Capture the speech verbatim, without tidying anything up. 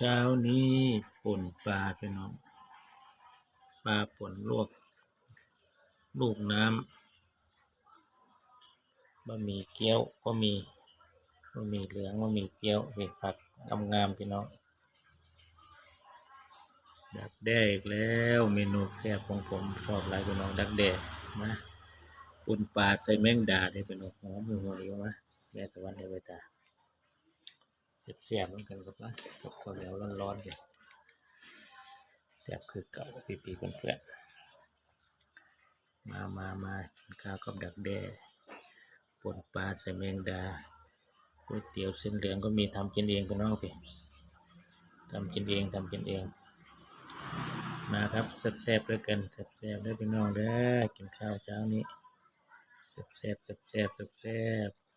เช้านี้ป่นปลาพี่น้อง ปลาป่นลวก ลูกน้ำ บะหมี่เกี๊ยวก็มี บะหมี่เหลือง บะหมี่เกี๊ยว เห็ดผักงามๆพี่น้อง ดักแด้อีกแล้ว เมนูแซ่บของผม ชอบหลายพี่น้อง ดักแด้ มา ป่นปลาใส่แมงดาเลยพี่น้อง หอมหวยๆ มา แม่ตะวันเลยไปตา แซ่บๆเหมือนกันครับนะ กับข้าวเหนียวร้อนๆเลย แซ่บคือเก่า พี่ๆเพื่อนๆ มามามา กินข้าวกับดักแด้ ป่นปลาใส่แมงดา ก๋วยเตี๋ยวเส้นเหลืองก็มี ทำกินเองพี่น้องพี่ ทำกินเอง ทำกินเอง มาครับ แซ่บๆด้วยกัน แซ่บๆด้วยพี่น้องเด้อ กินข้าวเช้านี้ แซ่บๆ แซ่บๆ แซ่บๆ